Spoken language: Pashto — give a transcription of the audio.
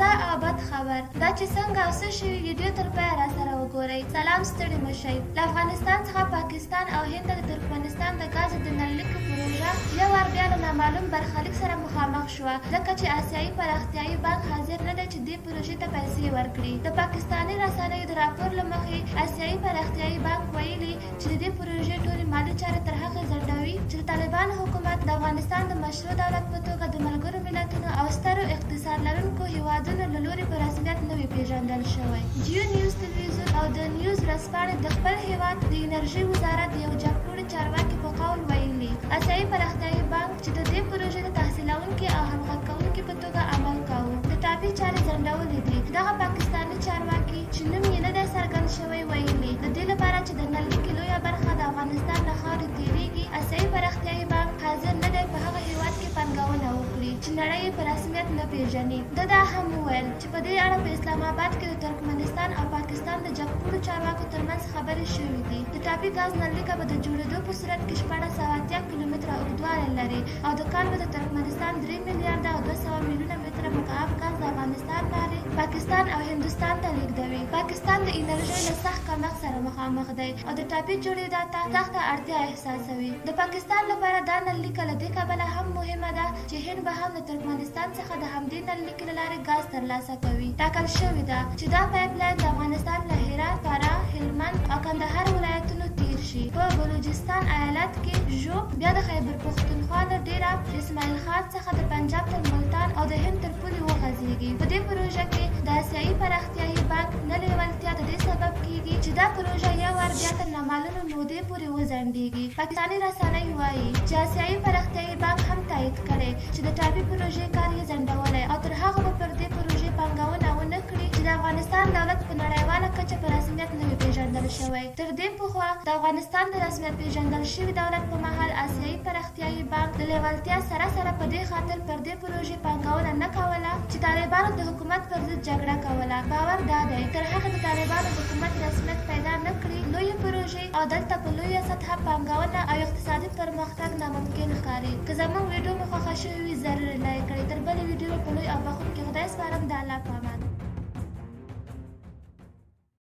تازه او بد خبر دا چې څنګه او څه شوي، ویډیو تر پایه راسره وګورئ. سلام، ستړي مه شئ. له افغانستان څخه پاکستان او هند ته د ترکمنستان د ګازو د نللیکې پروژه یو وار بیا له نامعلوم برخلیک سره مخامخ شوه، ځکه چې اسیايي پراختیايي بانک حاضر نه دی چې دې پروژې ته پیسې ورکړي. د پاکستاني رسنیو د راپور له مخې، اسیايي پراختیايي بانک ویلي چې د دې پروژې ټولې مالي چارې تر هغې ځنډوي چې د طالبانو حکومت د افغانستان د مشروع دولت په توګه د ملګرو ملتونو او سترو اقتصاد لرونکو هېوادونو له لوري په رسمیت نه وي پېژندل شوی. جیو نیوز تلویزیون او د نیوز ورځپاڼې د خپل هېواد د انرژۍ وزارت د یو جګپوړي چارواکي په قول ویلي، اسیايي پراختیايي بانک چې د دې پروژې د تحصیلوونکي او همغږ کوونکي په توګه عمل کاوه، د ټاپي چارې ځنډولې دي. دغه پاکستاني چارواکي چې نوم یې نه دی څرګند شوی ویلي، د دې لپاره چې د نللیکې لویه برخه د افغانستان له خاورې تېرېږي، اسیايي پراختیايي بانک حاضر نه دی په هغه هېواد کې پانګونه وکړي چې نړۍ یې په رسمیت نه پېژني. ده دا هم وویل چې په دې اړه په اسلام اباد کې د ترکمنستان او پاکستان د جګپوړو چارواکو ترمنځ خبرې شوې دي. د ټاپي ګاز نللیکه به د جوړېدو په صورت کې 1680 کیلومتره اوږدوالی لري او د کال به د ترکمنستان درې میلیارده او 200 میلیونه متره مکعب ګاز د افغانستان لارې پاکستان او هندوستان ته لېږدوي. پاکستان د انرژۍ له سخت کمښت سره مخامخ دی او د ټاپي جوړېدا ته سخته اړتیا احساسوي. د پاکستان لپاره دا نللیکه له دې کبله هم مهمه ده چې هند به هم له ترکمنستان څخه د همدې نللیکې له لارې ګاز ترلاسه کوي. ټاکل شوې ده چې دا پایپ لاین د افغانستان له هرات، فراه، هلمند او کندهار ولایتونو تېر شي، په بلوجستان ایالت کې ژوب، بیا د خیبرپښتونخوا له ډېره اسماعیل خان څخه د پنجاب تر ملتان او د هند تر پولې وغځېږي. په دې پروژه کې د اسیايي پراختیايي بانک نه لېوالتیا د دې سبب کېږي چې دا پروژه یو وار بیا تر نامعلومې مودې پورې وځنډېږي. پاکستاني رسنۍ وايي چې اسیايي پراختیايي بانک هم تایید کړې چې د ټاپي پروژې کار یې ځنډولی او تر هغه به پر دې پروژې پانګونه ونه کړي چې د افغانستان دولت په نړیواله کچه په رسمیت نه وي پېژندل شوی. تر دې پخوا د افغانستان د رسمیت پېژندل شوي دولت په مهال اسیايي پراختیايي بانک د لېوالتیا سره سره په دې خاطر پر دې پروژې پانګونه نه کوله چې طالبانو د حکومت پر ضد جګړه کوله. باور دا دی تر هغې د طالبانو حکومت رسمیت پیدا نه کړي، لویې پروژې او دلته په لویه سطحه پانګونه او اقتصادي پرمختګ ناممکن ښکاري. که زموږ ویډیو مو خوښه شوې وي، ضرور یې لایک کړئ. تر بلې ویډیو مو په لوی او بخښونکي خدای سپارم. د الله په امان.